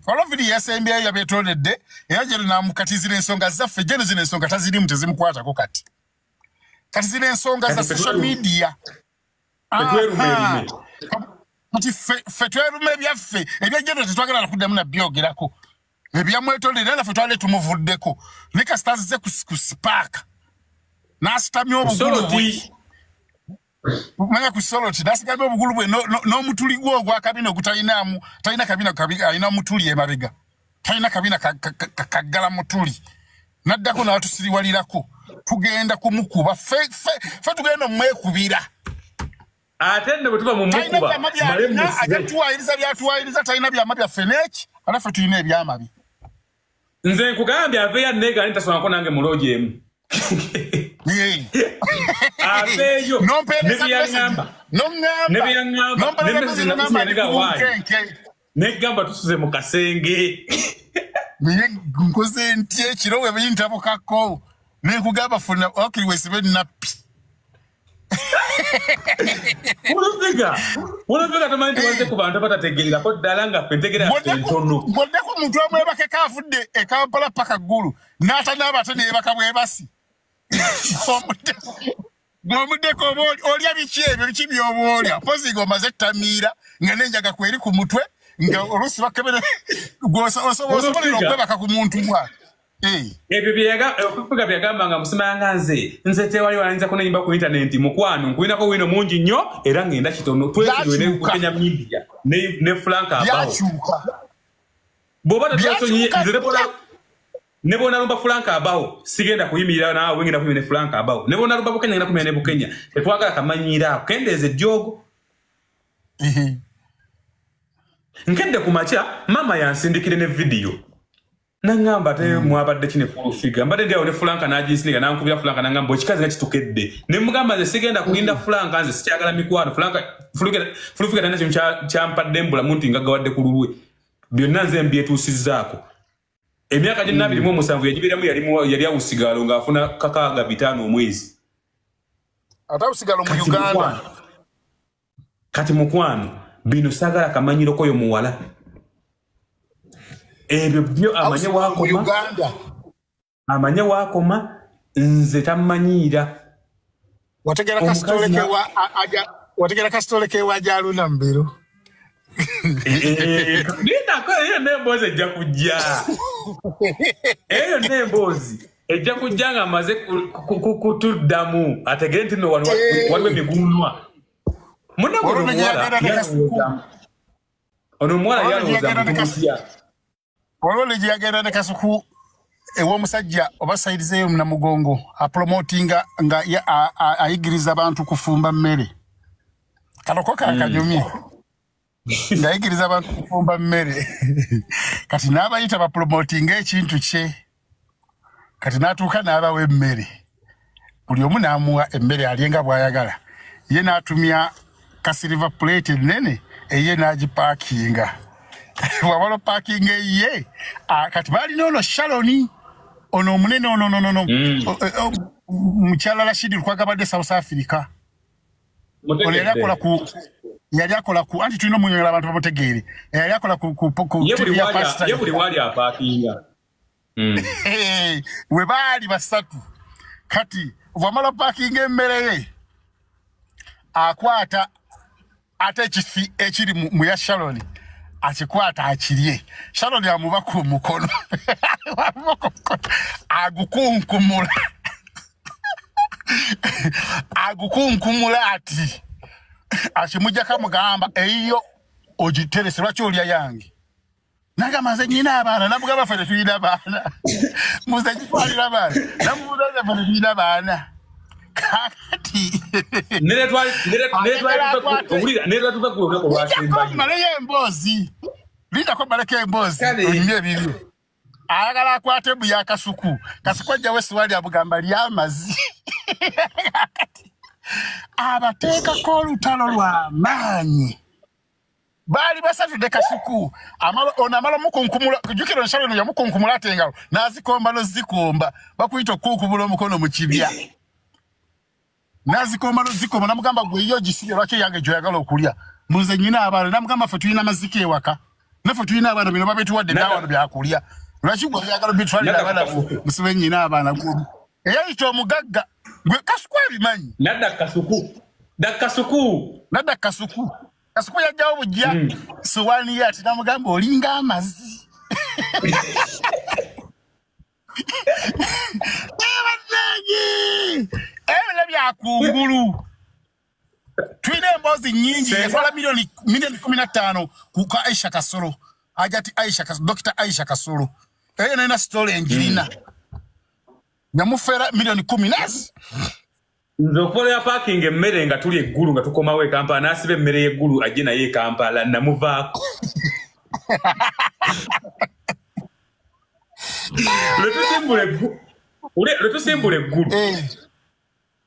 Waliwo vidiyo yasembyeyo yabeetondedde era General n'amukatizira ensonga zaffe. General zino ensonga tazirimu, tezimukwatako kati. Kati zino ensonga za social media. Kati ffe twerume ebyaffe ebya General tetwagala kuddamu nabyogerako. Ebyamwetondera naffe twali tumuvuddeko. Ne kasita azze ku spark n'asitamya obugulu bwe. Manya ku soloti n'asitamya obugulu bwe n'omutuli gwe ogwa kabina ogutalinamu, talina kabina, alina omutuli emabega. Talina kabina kaggala mutuli. N'addako n'atusiriwalirako. Tugenda kumukuba ffe tugenda omwekubira. Ate nno bwe tuba mu mukuba, ajja tuwaayiriza byatuwaayiriza, talina byama byaffe n'eki, ate ffe tulina ebyama bye. Nze nkugambye aveeyo anneegaane ntasomako nange mu loogi emu. Aveeyo ne bye yaŋŋamba, ne message nakusindika waayi. Negamba tusuze mu kasenge. Naye nkoze ntya ekiro bwe bintabukako ne nkugamba funa wakiri weesibe nappi. Oluviga tomanyi nti wazze ku bantu abatategeerako ddala nga ffe ntegeera yaffe ntono. Ng'oddeko omuntu amwebakeko avudde e Kampala paka Ggulu n'atanaaba ate neebaka bwebasi. Ng'omuddeko oba olya biki ebyo, biki by'oba olya? Mpozi ng'omaze ettamiira nga n'enjaga kweri ku mutwe nga oluusi bakebera osobolera okwebaka ku muntu bw'atyo. Ebyo okufuga byagamba nga musimanga nze tewali walayinza kuneyimba ku internet mukwano nkulinako wino mungi nnyo era ngenda kitono twesonyiwe ne Kenya media ne Frank abawo. Bw'oba tetwesonyiye nze ne bw'onalumba Frank abawo sigenda kuyimirira naawe, ngenda kuyimirira ne Frank abawo. Ne bw'onalumba Bukenya ngenda kuyimirira ne Bukenya. Tetwagala kamanyiiro ako, kendeeza ejjoogo. Nkedde ku makya maama yansindikire ne vidiyo. Nangamba ate mwabadde ki ne full figure. Mbadde ndi awo ne Frank n'aginsindika, n'ankubira Frank n'angamba ekikazi nga kitukedde. Ne mugamba nze sigenda kulinda Frank, nze sikyagala mikwano. Frank, full figure talina kintu kyampadde mbulamu nti ngaggawadde ku lulwe. Byonna nze mbyetuusizzaako. Emyaka gye 27 yagibeeramu yali awusigaalo ng'afuna 65 omwezi. Ate awusigaalo mu Uganda. Kati mukwano, bino saagala kamanyiro koyo muwala. Ebyo byo amanye waakoma. Amanye waakoma, nze tammanyiira. Wategera kasitole ke wa Jaluna Mbiru. Lindako eyo n'emboozi ejja kujja. Eyo n'emboozi ejja kujja nga amaze kutuddamu ategere nti nno waliwo emiguunwa. Munnange ono omuwala yalowooza mutya. Waliwo ne gye yagenda ne Kasuku ew'omusajja oba sayirizeeyo Namugongo apromotinga nga ayigiriza abantu kufumba mmere. Kano ko kakanyumye. Ng'ayigiriza abantu kufumba mmere. Kati n'abayita bapromotinga ekintu kye. Kati n'atuuka n'abawa emmere. Buli omu n'amuwa emmere alye nga bw'ayagala. Ye n'atumya ka silver plate ennene eye n'agipaakinga. Wabalo parking ye kati balina ono Shaloni ono omunene ono no no no mukyala Rashid Lukwago abadde South Africa. Ono yali akola ku anti tulina omunyonyola abantu bamutegeere. Yali akola ku TV ya pastor. Ye buli wali apaakinga. We baali basatu. Kati wamala parking emmere ye akwata ate ekifi ekiri mu ya Shaloni akikwata akirye. Shaloni amuba ku mukono. Agukunkumula. Agukunkumula ati akimujjako amugamba eyo ogiterese lwaki olya yange. Nagamba nze nnyina abaana, namugamba ffe tetulina baana. Muze gitwalira abaana. Namubuuza nze ffe tetulina baana. Kakati. Maleyo emboozi. Lindako mmaleko emboozi. Onyumye ebibyo. Ayagala akwate mbu ya Kasuku. Kasuku ajjawo essuwaani amugamba ly'amazzi. Abateekako olutalo lw'amaanyi. Baali basatu ne Kasuku. Ono amala omukunkumula, jjukira ensalo eno yamukunkumula ate engalo, n'azikomba n'ozikomba. Bakuyita okukunkumula omukono mu kibya. N'azikomba n'ozikomba, n'amugamba gwe yo ogisibye lwaki eyange gy'oyagala okulya. Muze nnyina abaana, n'amugamba ffe tulina amazike ewaka. Naffe tulina abaana bino babituwadde byawano byakulya. Lwaki gwe oyagala obitwalira abaana musibe nnyina abaana eyayita omugagga gwe Kasuku ebimanyi. Nadda Kasuku. Kasuku. Nadda Kasuku. Kasuku yajjawo bujja sowaani ye ati namugamba olinga amazzi. Bannange! Ebyo byakungulu. Tulina emboozi nnyingi yatwala milioni 15 ku ka Aisha Kasolo. Ajati Aisha Kasolo, Dr. Aisha Kasolo. Eyo nena story enjirina. Yamufera milioni 10. Nze okukola ya parking emmere nga tuli eggulu nga tukomawo e Kampala n'asiba emmere y'eggulu ajje naye e Kampala namuvaako. Lwe tusimbula eggulu.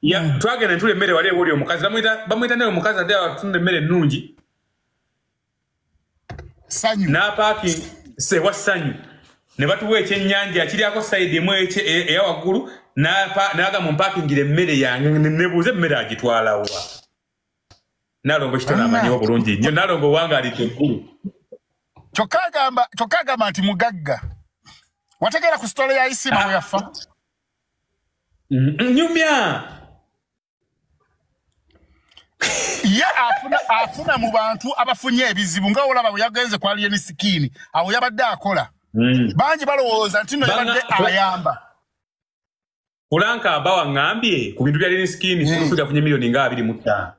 Ya twagenda ntule emmere wali ewoli omukazi bamuyita naye omukazi ate atunda emmere ennungi. Sanyu. Na parking sewa Sanyu. Ne batuwa ekyennyanja kiryako side emu eya waggulu n'aga mu mpakingira emmere yange nebuuze emmere agitwala wa. Nalongo kitona amanyiwo bulungi nnyo Nalongo wangaalidde eggulu. Kyokka agamba nti mugagga. Wategeera ku sitole ya Isima we yafa. Nyumya. Ye afuna mu bantu abafunye ebizibu nga olaba bwe yagenze kwa Alien Skin awo yabadde akola. Bangi balowooza nti nno yabadde abayamba. Fulanka abawa ngambye ku bintu bya Alien Skin Full afunye milioni nga 25.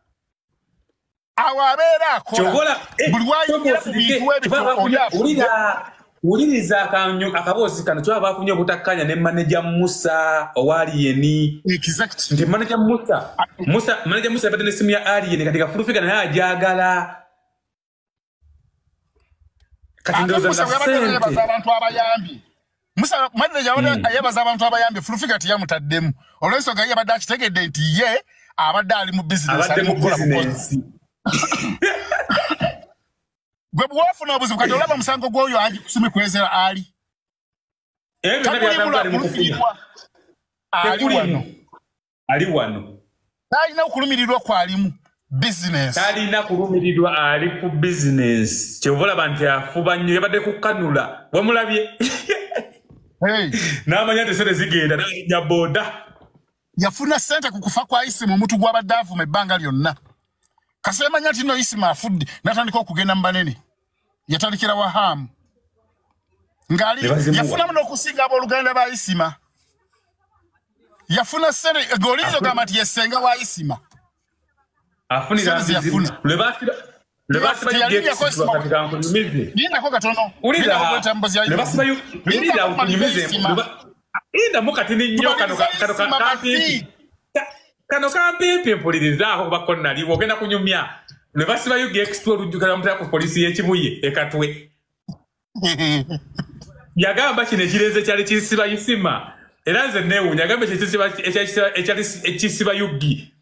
Awo abeera akola. Buli wayingira ku bintu ebyo wuliriza akaboozi kano kyaba bafunye obutakkanya ne manager Musa owa Alien. Exactly. Nti manager Musa manager Musa yabadde n'essimu ya Alien kati Full Figure naye agyagala. Kati ndowooza nga ssente abantu abayambi. Musa manager yebaza abantu abayambi Full Figure tiyamutaddemu. Olw'ensonga ye yabadde akitegedde nti ye abadde ali mu business ali mu kukola bukozi. Gwe bw'ofuna obuzibu kati olaba omusango gw'oyo aji kusumi kwezera ali. Ali wano. Ali wano. Talina okulumirirwa kwalimu business. Talina kulumirirwa ali ku business. Kyova olaba nti afuba nnyo yabadde kukanula. Wamulabye. Hey. N'amanya nti ssente zigenda n'alinnya boda. Yafuna ssente ku kufa kwa Isimu omuntu gw'abadde avuma ebbanga lyonna. Kasemanya nti nno Isima afudde n'atandika okugenda mu banene. Yatandikira wa Hamu. Ngali yafunamu n'okusinga abooluganda ba Isima. Yafuna ssente ng'olinza ogamba nti ye ssenga wa Isima. Afunira yafuna. Lwe basiba Lindako katono. Lindamu katini nnyo kano kampi. Kano kampimpi mpulirizaako kubako naliwo ogenda kunyumya. Lwe basiba UGX olujjukira bamutera ku poliisi y'e Kibuye e Katwe. Yagamba kino ekirenze kyali kisiba Isima. Era nze neewuunya yagamba ekyali ekisiba Yugi.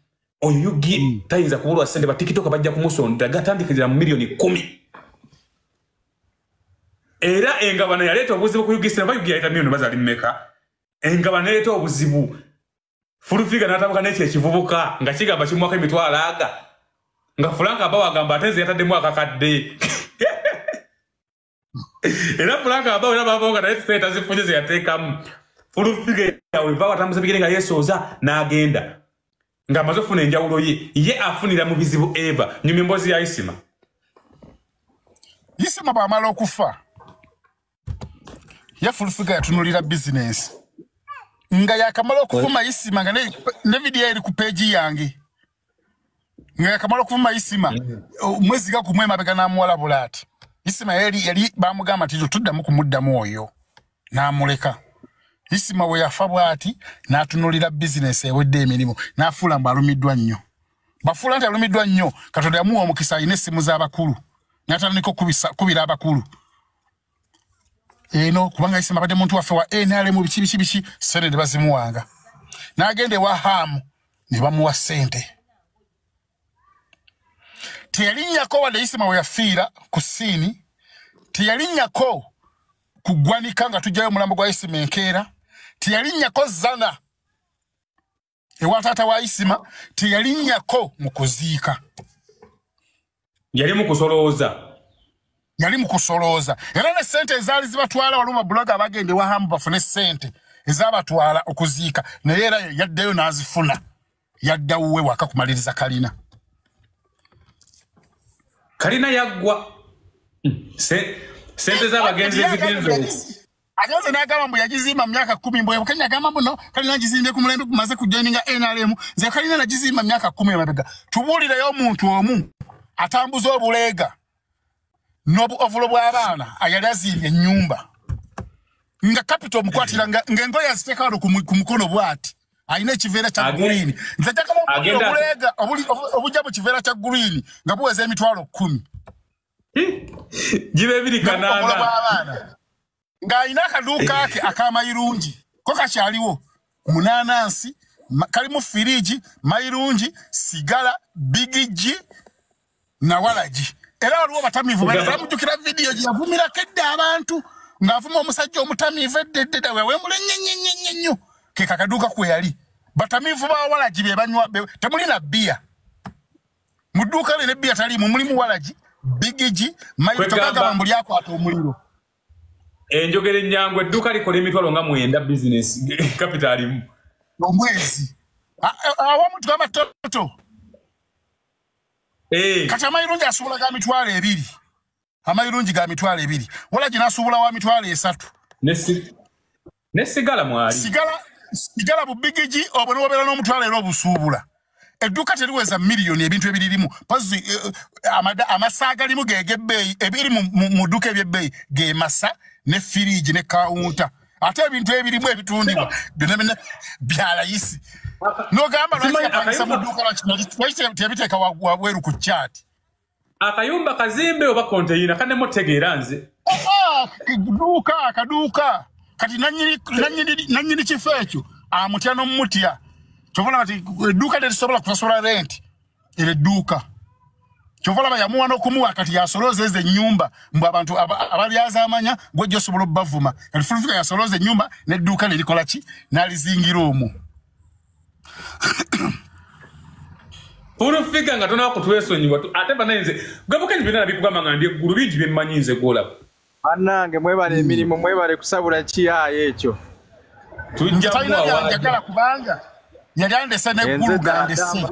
Oyo Yugi tayinza kubulwa ssente ba TikTok bajja kumusonda gatandikirira mu milioni 10. Era engabano yaleeta obuzibu ku Yugi sinaba Yugi yaleeta milioni bazaali mmeka. Engabano yaleeta obuzibu. Full Figure n'atabuka n'ekyo ekivubuka nga kigamba kimuwako emitwalo aga. Nga Fulanka abawa agamba ate nze yataddemu akakadde. Era Fulanka abawa era babawo nga naye ssente tazifunye ze yateekamu. Full Figure weva watambuza bigere nga yeesooza n'agenda. Ng'amaze okufuna enjawulo ye, ye afunira mu bizibu Eva. Nyumya emboozi ya Isima. Isima bw'amala okufa, ye Full Figure yatunulira bizinensi. Nga yakamala okuvuma Isima nga ne video eri ku page yange. Nga yakamala okuvuma Isima mwezi ga kumwe mabega n'amuwalabula ati. Isima yali bamugamba nti tuddamu kumuddamu oyo n'amuleka. Isima we yafa bw'ati n'atunulira bizinensi ewedde emirimu n'afuula mbu alumiddwa nnyo. Bafuula nti alumiddwa nnyo Katonda yamuwa omukisa alina essimu z'abakulu n'atandika okukubira abakulu. Eno kubanga Isima abadde muntu waffe wa NRM biki biki biki ssente ne bazimuwanga. N'agenda ewa Hamu ne bamuwa ssente. Teyalinnyako wadde Isima we yafiira ku siini, teyalinnyako ku ggwanika nga tuggyayo omulambo gwa Isima enkeera, teyalinnyako Zana ewa taata wa Isima, teyalinnyako mu kuziika. Yali mu kusolooza. Yali mu kusolooza era ne ssente ezaali zibatwala, waliwo babuloga abagenda ewa Hamu bafune ssente ezabatwala okuziika, naye era yaddeyo n'azifuna, yadda wuwe waka kumaliriza kalina. Kalina yaggwa, sente z'abagenzi zigenze. Agenze n'agamba mbu yagizimba mu myaka 10. Mbwe Bukenya agamba mbu no kalina gizimbye ku mulembe gumaze kujoininga NRM, nze kalina nagizimba mu myaka 10 emabega. Tubuulireyo omuntu omu atambuza obuleega n'obu ovulo bw'abaana ayali azimbye ennyumba nga capital omukwatira ng'engoye aziteeka wano ku mukono bw'ati, alina ekiveera kya green. Nze njagala obuleega obujja mu kiveera kya green nga buweza emitwalo 10. Gibe 2.8 ng'alina akaduuka ke ak'amayirungi ko kakyaliwo, munanansi kalimu firiji, mayirungi, sigala, bigigi na walagi. Era waliwo batamiivu bamujjukira vidiyo gye yavumirako edda abantu ng'avuma omusajja omutamiivu edda edda wewemula ennyo nnyo ke kakaduuka kwe yali. Batamiivu ba walagi be banywa, temuli na bbiya mu dduuka lye, ne bbiya taliimu, mulimu walagi, bigigi, mayirungi, togagamba mbu lyakwata omuliro. Enjogera ennyangu, edduuka likola emitwalo nga 9 business capital alimu omwezi awamu tugamba toto. Kati amayirungi asuubula ga 20,000, amayirungi ga 20,000, walagi n'asuubula wa 30,000. Ne sigala mwali sigala bubigigi obwo n'obeera n'omutwalo era obusuubula. Edduuka teriweza miliyoni, ebintu ebiririmu pozi amasa agalimu geg'ebbeeyi, ebiri mu dduuka eby'ebbeeyi ge masa ne firiji ne kawunta, ate ebintu ebirimu ebitundibwa byonna bya layisi. N'ogamba lwaki yapangisa mu dduuka, lwaki teyabiteeka wabweru ku kyati? Akayumba kazimbe oba konteyina kanemu tegeera nze. Duuka akaduuka kati nannyini kifo ekyo amutya n'omutya. Kyova olaba nti edduuka terisobola kusasula renti era edduuka. Kyova olaba yamuwa n'okumuwa, kati yasolooza ezo ennyumba mbu abantu abalyazaamanya gwe jja osobola obbavuma. Kati Full Figure yasolooza ennyumba n'edduuka ne likola ki, n'alizingira omwo. Full Figure nga tonaba kutwesonyiwa ate bannange gwe Bukenya byonna nabikugamba nga ndi eggulu bingi bye mmanyi nze gw'olaba. Bannange mwebale emirimu, mwebale kusabula kiyaayo ekyo. Tujja talina byanjagala kubanga yali andese n'eggulu gandese.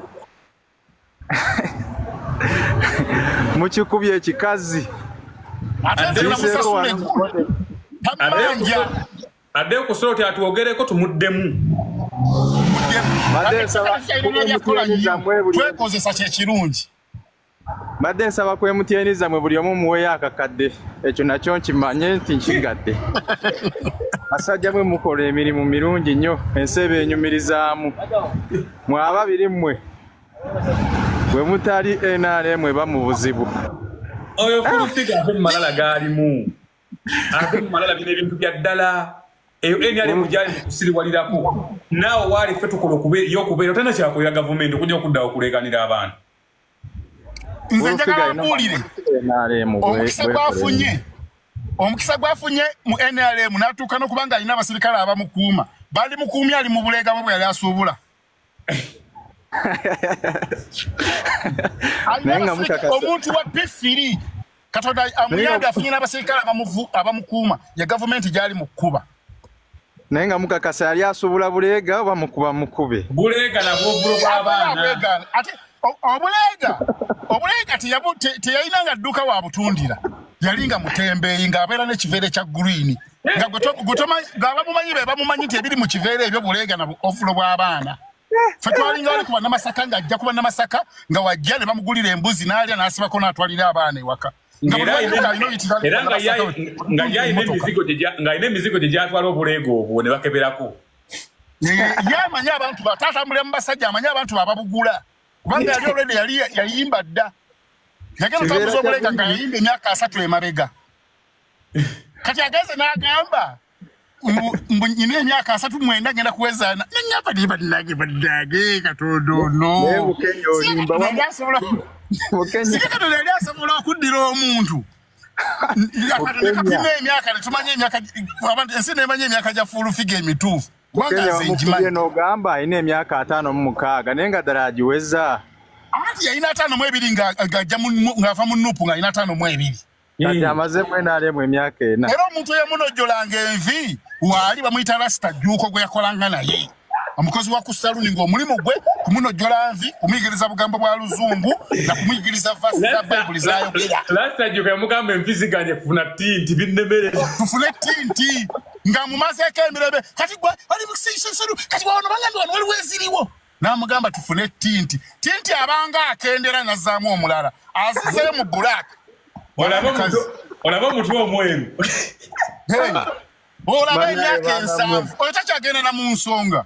Mukikubye ekikazi. Ate nze namusasula eggulu. Tamanja. Addeyo ku ssolo atwogereko tumuddemu. Twekozesa kyekirungi. Mbadde nsaba ku MTN zammwe buli omu muweeyo akakadde, ekyo nakyo nkimanye nti nkigadde. Basajja mwe mukola emirimu mirungi nnyo, ensi ebeenyumirizaamu. Mwe ababiri mmwe bwe mutali NRM eba mu buzibu. Oyo Full Figure ate mu malala g'alimu, ate mu malala bino ebintu bya ddala. Eyo NRM gyali mu kusiriwalirako, naawe waali ffe tukola y'okubeera otana kyakolera gavumenti okujja okuddawo okuleekanira abantu. Nze njagala mbuulire omukisa gwafunye mu NRM n'atuuka n'okuba nga alina abasirikale abamukuuma, bali mukuumye ali mu buleega bwe yali asuubula. Omuntu wa P3 Katonda amuyambe afunye n'abasirikale abamukuuma ya gavumenti gyali mu kkuba. Naye nga mukakasa yali asuubula buleega oba mukuba mukube? Buleega nabwo obulo bw'abaana. Ate obuleega teyalina nga dduuka wa butundira, yali nga mutembeeyi ng'abeera n'ekiveera ekya green nga abamumanyi be bamumanyi nti ebiri mu kiveera ebyo buleega na ofulo bw'abaana. Ffe twalinga wali ku Bannamasaka ng'ajja ku Bannamasaka nga wajja ne bamugulira embuzi n'alya n'asibako n'atwalira abaana ewaka. Era nga y'alina emizigo gye gyatwala obuleega obwo ne bakeberako. Ye amanyi abantu taatambulira mu basajja, amanyi abantu ababugula kubanga yali already yali yayimba dda. Yagenda otambuza obuleega nga yayimba emyaka 3 emabega. Kati agenze n'agamba mbu nyina emyaka 39 ngenda kuwezaana. Nnyapa ndiba nnage bannange Katonda ono. Naye Bukenya olimba. Singa Katonda yali asobola okuddira omuntu. Kapima emyaka ne tumanya emyaka, abantu ensi n'emanya emyaka gya Full Figure emituufu. Kubanga nze ngimanyi. N'ogamba alina emyaka 56 naye nga ddala agiweza. Anti yalina 52 ng'ava mu Nuupu ng'alina 52. Kati amaze mwenalemu emyaka ena. Era omuntu eyamunojjolanga envi waali bamuyita Rasta Jjuuko gwe yakolanga naye. Omukozi wa ku saluni ng'omulimu gwe kumunojjola nvi, kumuyigiriza bugambo bwa luzungu na kumuyigiriza verse za Bayibuli z'ayogera. Rasta Jjuuko yamugamba envi ziganye kufuna tinti binnemereza. Tufune tinti nga mumazeeko emirembe kati gwe ali mu kiseeseru kati wano bagambye wano waliwo eziriwo. N'amugamba tufune tinti. Tinti abanga akendera n'azzaamu omulala. Azizeyo mu black. Olaba omutwe omweru. Olaba emyaka 7 oyo takyagenda na mu nsonga.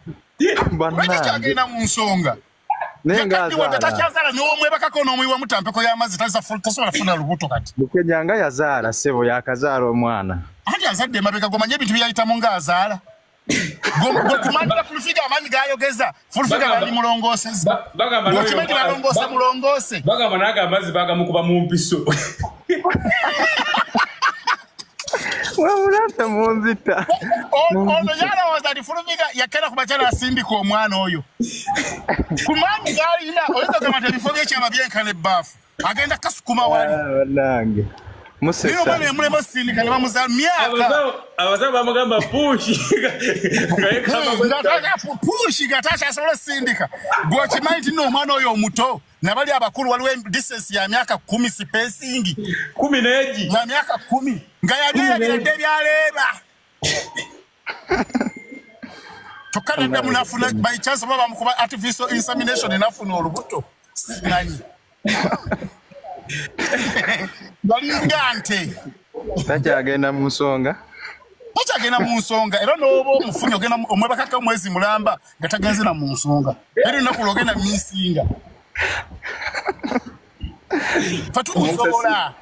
Takyagenda mu nsonga. Naye ng'azaala. Takyazaala n'omwebakako n'omuyiwamu tampeko y'amazzi tasobola kufuna lubuto kati. Bukenya nga yazaala ssebo yakazaala omwana. Anti azadde emabega gomanye ebintu byayitamu ng'azaala. Gwe kumanyira Full Figure amaanyi g'ayogeza. Full Figure bandimulongoosezza. Okimanyi balongoose mulongoose. Bagamba n'ago amazzi bagamukuba mu mpiso. Wabula temunzita. Ono yalowooza nti Full Figure yakera ku bakyala asindika omwana oyo. Ku maanyi g'alina oyinza okugamba nti ebifo by'ekyama byenkana ebbaafu. Agenda kasukuma wali. Bannange. Nino omwana emulema osindika ne bamuzaala myaka. Abasawo bamugamba push. Push nga takyasobola osindika. Gwe okimanyi nti nno omwana oyo omuto nabali abakulu waliwo distance ya myaka 10 spacing. 10 n'egi. Ya myaka 10 nga yabyerabira ebyaleeba. Kyokka naddamu n'afuna by chance oba bamukuba artificial insemination n'afuna olubuto. Simanyi. Balinga nte. Takyagenda mu nsonga. Takyagenda mu nsonga era n'oba omufunye ogenda omwebakako omwezi mulamba nga tagenze na mu nsonga. Era olunaku lw'ogenda misinga. Ffe tumusobola.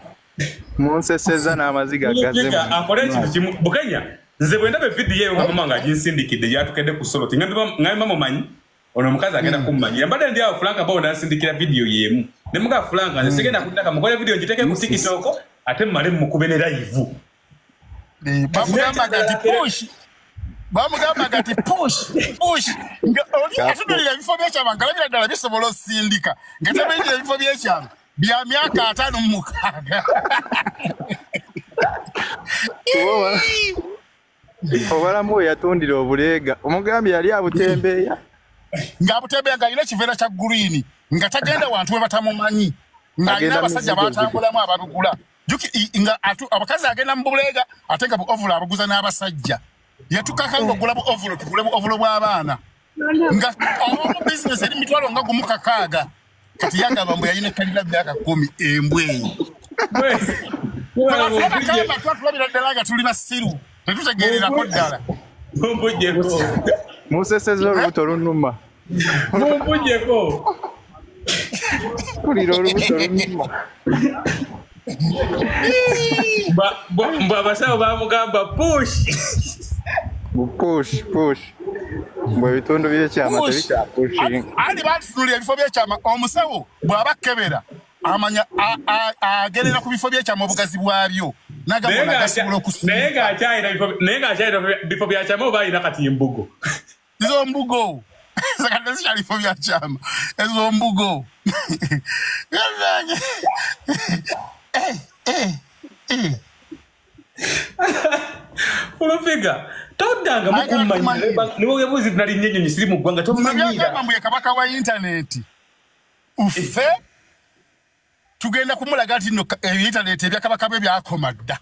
Munsesezza n'amaziga gazzemu. Akole ekintu kimu Bukenya nze bwe ndaba evidiyo eyo nga mama nga aginsindikidde gyatukedde ku Soloti ngamba mumanyi ono omukazi agenda kummanyira. Mbadde ndi awo Frank abawo n'ansindikira vidiyo y'emu. Ne mugamba Frank nze sigenda kuddaka mukole vidiyo ngiteeke ku TikTok ate mmale mukube ne live. Bamugambaga nti push. Bamugambaga nti push, push. Nga oli atunulira ebifo by'ekyama ng'alabira ddala bisobola osindika. Nga tamanyi ebifo by'ekyama bya myaka 56. Obalamu we yatundira obuleega. Omugambye yali abutembeeya. Ng'abutembeeya ng'alina ekiveera kya green nga tagenda wantu we batamumanyi. Ng'alina abasajja batambulamu ababugula. Nga abakazi agenda mu buleega ate nga bu ovulo abuguza n'abasajja. Yatukaka ng'ogula bu ovulo tugule bu ovulo bw'abaana. Nga abamu bizinesi eri mitwalo nga 6. Kati yagamba mbu yalina kalina myaka 10 embwa eyo. Bagamba tulabira ddala nga tuli basiru. Tetutegeererako ddala. Mumpujjeko. Musesezza olubuto lunnuma. Mumpujjeko. Mpulira olubuto lunnuma. Mbu abasawo bamugamba push. Push, push. Mbu ebitundu by'ekyama tebikyapushinga. Andi batutunulira ebifo by'ekyama omusawo bw'aba akebera amanya agerera ku bifo by'ekyama obugazi bwabyo. Naye ng'akyalina bifo bya kyama oba alina kati embugo. Ezo mbugo. Kati zikyali bifo bya kyama. Ezo mbugo. Full Figure toddanga mukummanyira niwogebuzi nalinnya ennyonyi siri mu ggwanga tommanyira. Mbu ye kabaka wa intaneti. Ffe tugenda kumulaga nti nno intaneti ebyakabaka bwe byakoma dda.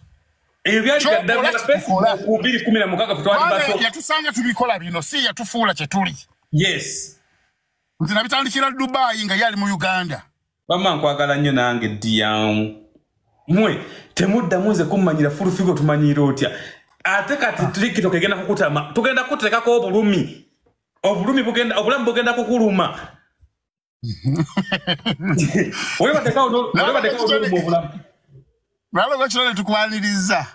Ebyo byali ddala Facebook 2016 twali bato. Yatusanga tubikola bino si yatufuula kye tuli. Yes. Nze nabitandikira Dubai nga yali mu Uganda. Bamma nkwagala nnyo nange ddiyamu. Mwe temuddamu nze kummanyira Full Figure tumanyira otya. Ate kati TikTok egenda kukutama. Tugenda kuteekako obulumi. Obulumi bugenda obulamu bugenda kukuluma. Nalaba tukwaniriza.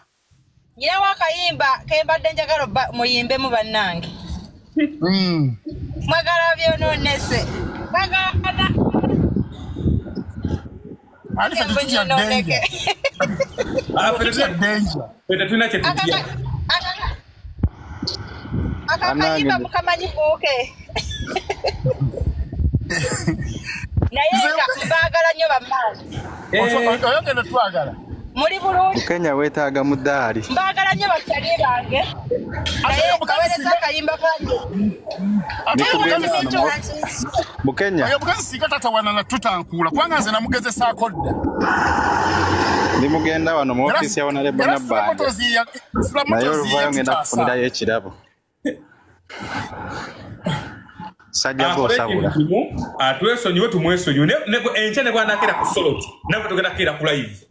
Nyina akayimba kembadde njagala muyimbemu bannange. Mwagala byononese. Mwagala. Ali ffe tutya danger. Danger. Ffe tulina kye tutya. Akakayimba mukamanyi kuuke. Naye nga mbaagala nnyo bammaange. Oyogera twagala. Muli bulungi. Bukenya weetaaga mudaali. Mbaagala nnyo bakyali bange. Ate Naye oyo mukazi baweereza akayimba kange. Ate oyo mukazi Bukenya. Oyo mukazi singa tatawana na tutankuula kubanga nze namugezesaako dda. Ndi mugenda wano mu ofiisi ya Honorable Era Nabbanja. Naye oluvaayo ngenda kufunirayo ekirabo. Sajja Akole gw'osabula. ekintu kimu, atwesonyiwe tumwesonyiwe. Enkya ne bw'anakeera ku soloti, naffe tugenda kukeera ku live.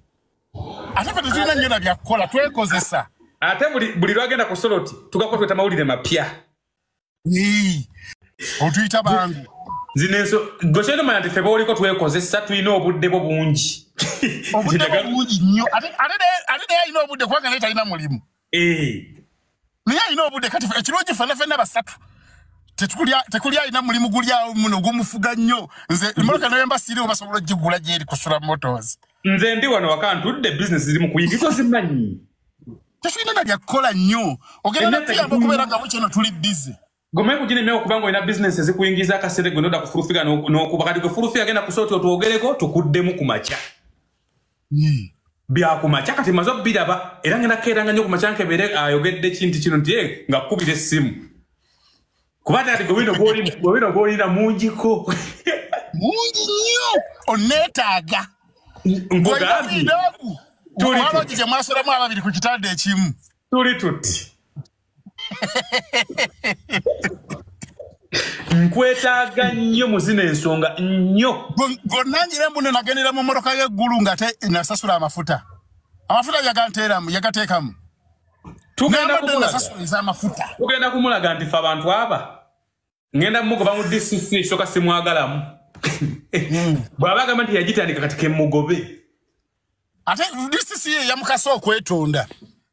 Ate ffe tetulina nnyo na bya kukola, twekozesa. Ate buli lwagenda ku soloti, tugenda kuba tweta mawulire mapya. Yee. Otuyita bangu. Zino gwe ky'olina omanya nti ffe b'oliko twekozesa, tulina obudde bwo bungi. Obudde bwo bungi nnyo. Ate naye alina obudde kubanga naye talina mulimu. Naye alina obudde kati ekirungi ffenna ffenna basatu. Tekuli alina mulimu guli awo muno gumufuga nnyo. Nze emmotoka naye mba siriiwo basobola okugigula gy'eri ku Sula Motors. Nze ndi wano waka ntudde business ziri mu kuyingiza ozimanyi. Tetulina na bya kukola nnyo. Ogenda Ennaku n'okuyamba okubeera nga wiiki eno tuli busy. Gwe kugira emyaka kubanga olina business ezikuyingiza akasente gwe n'odda ku Full Figure n'okuba. Kati gwe Full Figure agenda ku Soloti otwogereko tukuddemu ku makya. Bya ku makya kati mmaze obbiraba era ngenda kukeeranga nnyo ku makya nkebere ayogedde kintu kino nti nga kkubira essimu. Kuba ate kati gwe bwino gw'olina mungiko. Mungi nnyo onneetaaga. Nkugambye. Tuli Waliwo tuti. gye mwasulamu ababiri ku kitanda ekimu. Tuli tuti. Nkwetaaga nnyo mu zino ensonga nnyo. Gonna ngira mbuno nagendera mu mmotoka y'eggulu nga te nasasula amafuta. Amafuta yaganteeramu, yagateekamu. Tugenda Nambadde kumulaga. nasasula amafuta. Tugenda kumulaga nti ffe abantu aba. Ngenda mugoba mu DCC ekisooka simwagalamu. Bw'aba agamba nti yagitandika kati ke mugobe. Ate DCC ye yamukasa okwetonda.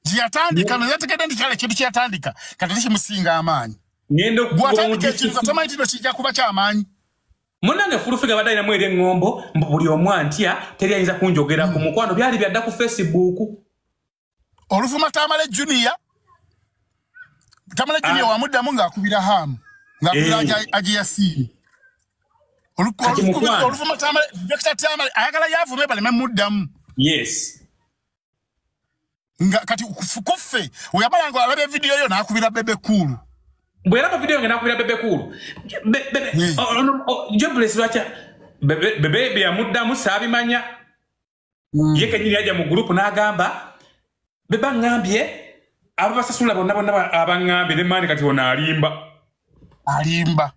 Gye yatandika naye yategedde nti kale ekintu kye yatandika kati tekimusinga amaanyi. Ngenda okugoba mu Bw'atandika ekintu DCC. nga tamanyi nti kijja kuba ky'amaanyi. Munnange Full Figure abadde alinamu eri eŋŋombo mbu buli omu antya teri ayinza kunjogera ku mukwano byali byadda ku Facebook. Oluvuma Tamale Junior. Tamale Junior wamuddamu ng'akubira Hamu. Ng'akubira Haji Yasin. Kati mukwano. Oluvuma Tamale, Dr. Tamale ayagala yavume baleme muddamu. Yes. Nga kati kuffe oyamala nga alabye video yo n'akubira Bebe Cool. Bwe yalaba video yange n'akubira Bebe Cool. Bebe, Jobless lwaki Bebe bye yamuddamu saabimanya. Ye kennyini yajja mu group n'agamba Bebe aŋŋambye ababasasula bonna bonna abaŋŋambye ne maani kati ono alimba. Alimba.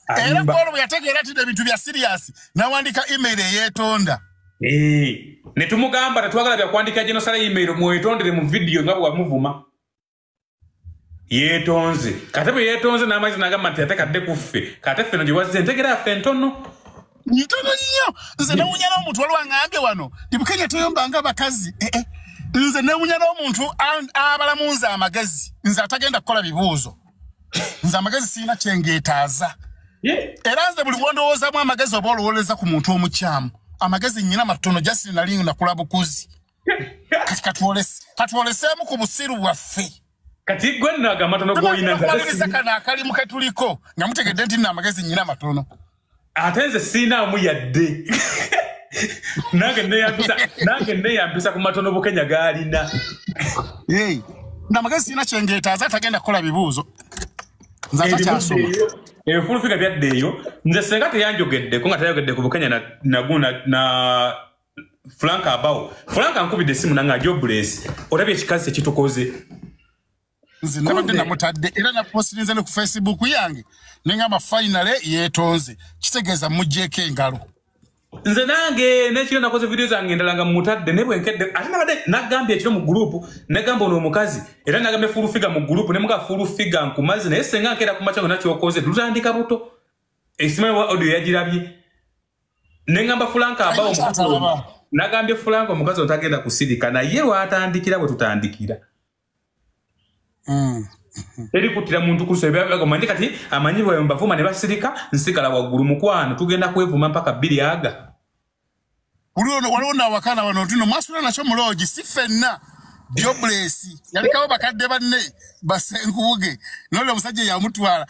Era Alimba. Paul bwe yategeera nti ebintu bya serious n'awandiika email eyeetonda. Ne tumugamba tetwagala bya kuwandiika genosale email mwetondere mu video nga bwe wamuvuma. Yeetonze. Kate bwe yeetonze n'amazzi n'agamba nti ate kadde ku ffe. Kate ffe no gye wazze entegera yaffe ntono. Ntono nnyo. Nze newuunya n'omuntu waliwo aŋŋambye wano nti Bukenya toyomba nga bakazi. Nze newuunya n'omuntu abalamu nze amagezi. Nze atagenda kukola bibuuzo. Nze amagezi sirina kye ngeetaaza. Era nze buli lw'ondowoozaamu amagezi oba olowooleza ku muntu omukyamu. Amagezi nnyina matono just nali nakula bukuzi. Kati katwoleseemu ku busiru bwaffe. Kati gwe nno ago amatono g'olina nze ate Tumaliriza kano akalimu ke tuliko nga mutegedde nti nno amagezi nnyina matono. Ate nze siinaamu yadde. Nange neeyambisa ku matono Bukenya g'alina. Amagezi sirina kye ngeetaaza atagenda kukola bibuuzo. Nze atakyasoma. Ebyo Full Figure byadde eyo. Nze senga teyanjogeddeko nga tayogedde ku Bukenya na Frank abawo. Frank ankubidde essimu nange Jobless. Olabye ekikazi kyekitukoze. Nze nabadde namutadde era napositinze ne ku Facebook yange ne ngamba finally yeetonze. Kitegeeza muggyeko engalo. Nze nange n'ekiro nakoze video zange endala nga mutadde ne bwe nkedde ate nabadde nagambye ekiro mu group nagamba ono omukazi era nagambye Full Figure mu group ne muga Full Figure nkumaze naye senga nkeera ku makya gonna ky'okoze tutandika buto. Esimanyi wa audio yagirabye. Ne ngamba Frank abawo omukazi ono. Nagambye Frank omukazi ono tagenda kusirika naye lwatandikira bwe tutandikira. Teri kuttira muntu ku lusebe, omanyi kati amanyi bwe mbavuma ne basirika nsigala waggulu mukwano tugenda kwevuma mpaka bbiri aga. Waliwo n'awakana wano nti no mwasula nakyo mu loogi si ffenna. Jobless yalekawo bakadde banne basenkubuge n'olwo omusajja yamutwala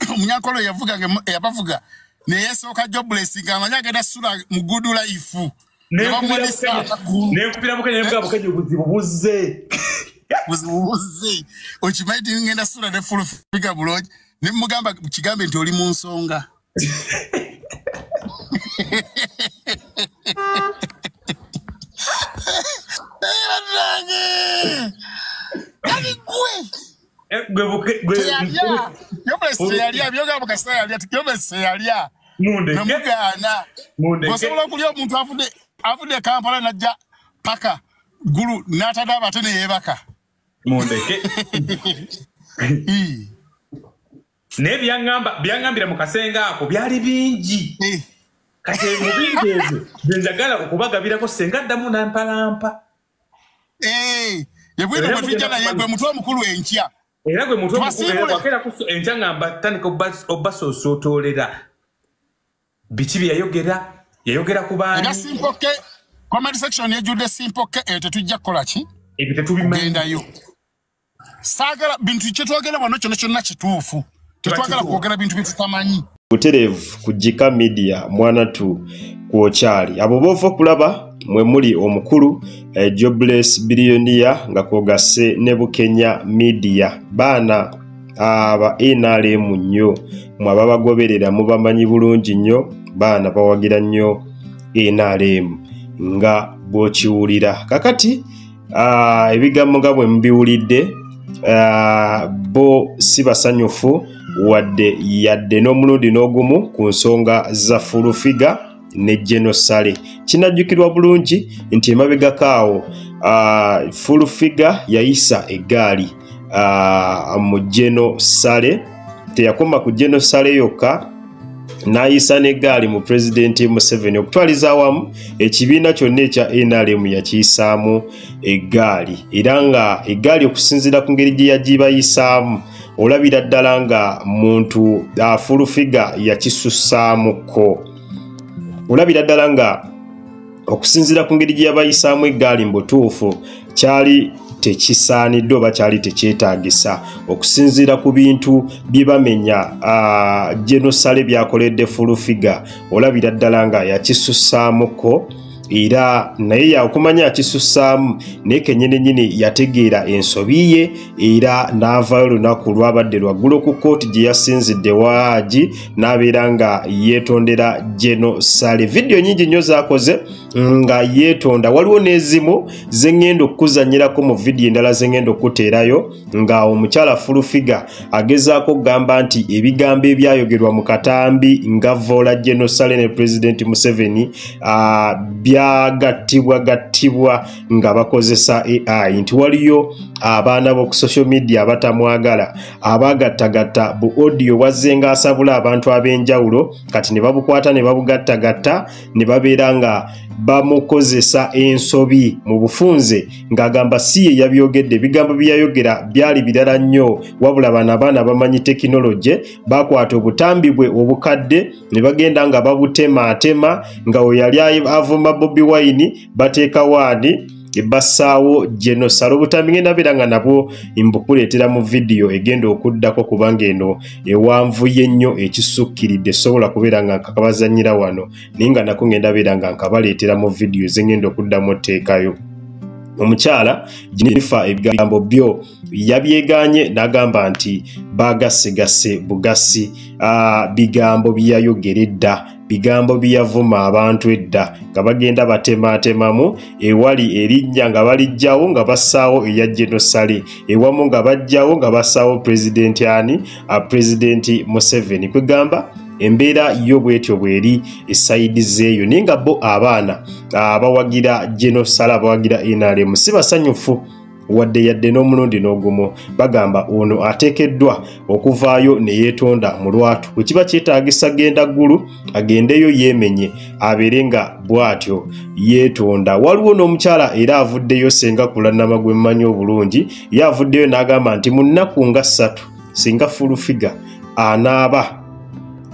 omunyankole yavuga yabavuga ne yeesooka Jobless ng'amanyi agenda sula mu good life. Nenkubira Bukenya nemugamba Bukenya obuzibu buzze. Buzibu buzze. Okimanyi nti ngenda sula ne Full Figure bulungi ne mugamba kigambe nti oli mu nsonga. Osobola okulya omuntu avudde Kampala n'ajja paka Gulu n'atadaba ate ne yeebaka. Mundeke. Naye byangambira mu kasenge ako byali bingi. Kati mu bingi ebyo bye njagala okubagabirako senga addamu n'ampalampa. Ye bwino gwe tujja naye gwe mutwe omukulu enkya. Era gwe mutwe omukulu wakeera enkya ngamba tandika obasoosootolera. Biki bye yayogera? Yayogera ku baani? Era Simple K, comment section ejjudde Simple K, eyo tetujja kukola ki? Ebyo tetubimanyi. Kugendayo. Saagala bintu kye twogera wano kyonna kyonna kituufu. Tetwagala kwogera bintu bye tutamanyi. Butereevu ku Gika Media mwana tu kwokyali. Abo b'ova okulaba mwe muli omukulu Jobless Billionaire nga kwogasse ne Bukenya Media. Baana aba NRM nnyo mwe ababagoberera mubamanyi bulungi nnyo, baana bawagira nnyo NRM nga bw'okiwulira. Kakati ebigambo nga bwe mubiwulidde, bo si basanyufu wadde yadde n'omulundi n'ogumu ku nsonga za Full Figure ne General Saleh. Kinajjukirwa bulungi nti emabegako awo Full Figure yayisa eggaali mu General Saleh. Teyakoma ku General Saleh yokka, n'ayisa n'eggaali mu Pulezidenti Museveni. Okutwaliza awamu ekibiina kyonna ekya NRM yakiyisaamu eggaali, era nga eggaali okusinziira ku ngeri gye yagibayisaamu olabira ddala nga muntu Full Figure yakisusaamuko. Olabira ddala nga okusinziira ku ngeri gye yabayisaamu eggaali mu butuufu kyali tekisaanidde oba kyali tekyetaagisa okusinziira ku bintu bye bamenya General Saleh byakoledde Full Figure. Olabira ddala nga yakisusaamuko, era naye yakumanya akisusaamu naye kennyini nnyini yategeera ensobi ye, era n'avaayo olunaku lwabadde lwaggulo ku kkooti gye yasinzidde waaji n'abeera nga yeetondera General Saleh. Vidiyo nnyingi nnyo z'akoze nga yeetonda, waliwo n'ezimu ze ŋŋenda okukuzannyirako mu vidiyo endala ze ŋŋenda okuteerayo nga omukyala Full Figure agezaako okugamba nti ebigambo ebyayogerwa mu katambi nga voola General Saleh ne Pulezidenti Museveni byagattibwa gattibwa nga bakozesa AI, nti waliyo abaana b'oku social media abatamwagala abagattagatta bu audio bwazze nga asabula abantu ab'enjawulo, kati ne babukwata ne babugattagatta ne babeera nga bamukozesa ensobi mu bufunze ng'agamba si ye yabyogedde, ebigambo bye yayogera byali birala nnyo, wabula bano abaana bamanyi tekinologye bakwata obutambi bwe obukadde ne bagenda nga babutemaatema, nga we yali avuma Bobi Wine bateekawo ani bassaawo General Saleh. Obutambi ngenda beera nga nabwo mbukuleetera mu vidiyo egenda okuddako kubanga eno ewanvuye nnyo ekisukkiridde, sobola kubeera nga nkakabazannyira wano, naye nga nako ngenda beera nga nkabaleetera mu vidiyo ze ngenda okuddamu otteekayo. Omukyala Jennifer ebigambo byo yabyegaanye n'agamba nti bagasegase bugasi, bigambo byeyayogera edda, bigambo byeyavuma abantu edda, nga bagenda batemaatemamu ewali erinnya nga balijjawo nga bassaawo eya General Saleh, ewamu nga bajjawo nga bassaawo Pulezidenti ani Pulezidenti Museveni. Kwegamba embeera yo bwetyo bweri esayidi zeeyo, naye nga bo abaana abawagira General Saleh abawagira NRM si basanyufu wadde yadde n'omulundi n'ogumu. Bagamba ono ateekeddwa okuvaayo ne yeetonda mu lwatu, bwe kiba kyetaagisa genda Ggulu agendeyo yeemenye abeere nga bw'atyo yeetonda. Waliwo n'omukyala era avuddeyo Senga Kulannama gwe mmanyi obulungi, ye avuddeyo n'agamba nti mu nnaku nga ssatu singa Full Figure anaaba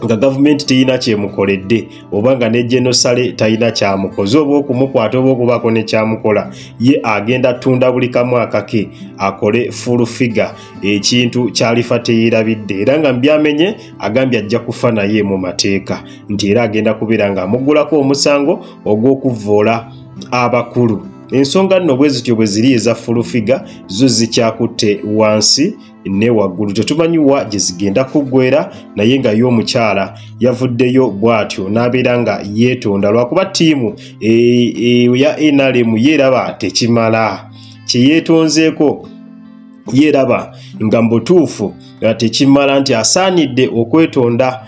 nga gavumenti teyina kyemukoledde oba nga ne genosale talina kyamukoze oba okumukwata oba okubaako ne kyamukola, ye agenda tunda buli kamu akake akole full figure ekintu kyalifa teyirabidde. Era nga mbyamenye agambye ajja kufa naye mu mateeka, nti era agenda kubeera nga amuggulako omusango ogw'okuvvoola abakulu. Ensonga nno bwe zityo bwe ziri eza full figure zo zikyakutte wansi ne waggulu, tetumanyi wa gye zigenda kuggwera, naye nga ye omukyala yavuddeyo bw'atyo n'abeera nga yeetonda lwakuba ttiimu ya NRM yeeraba tekimala kye yeetonzeeko, yeeraba nga mu butuufu tekimala nti asaanidde okwetonda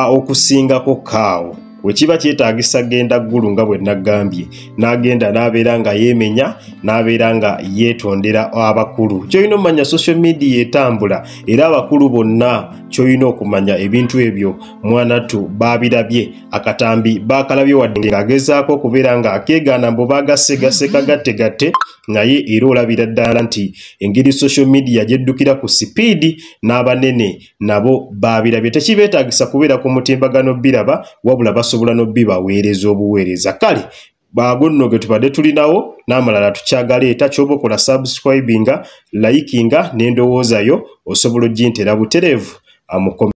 okusingako kaawo. Wekiba kyetaagisa genda ggulu nga bwe nagambye, n'agenda n'abeera nga yeemenya n'abeera nga yeetondera abakulu. Ky'olina okumanya social media etambula, era abakulu bonna ky'olina okumanya ebintu ebyo mwanattu baabirabye, akatambi baakalabye wadde ng'agezaako okubeera nga akeegaana mbu baagaseegase kagattegatte, naye era olabira ddala nti engeri social media gyeddukira ku sipiidi n'abanene nabo baabirabye. Tekibeetaagisa kubeera ku mutimbagano biraba, wabula basobola n'obbibaweereza obuweereza. Kale baago nno ge tubadde tulinawo n'amalala tukyagaleeta, ky'oba okola subscribinga, likinga n'endowoozayo osobola ogintera butereevu.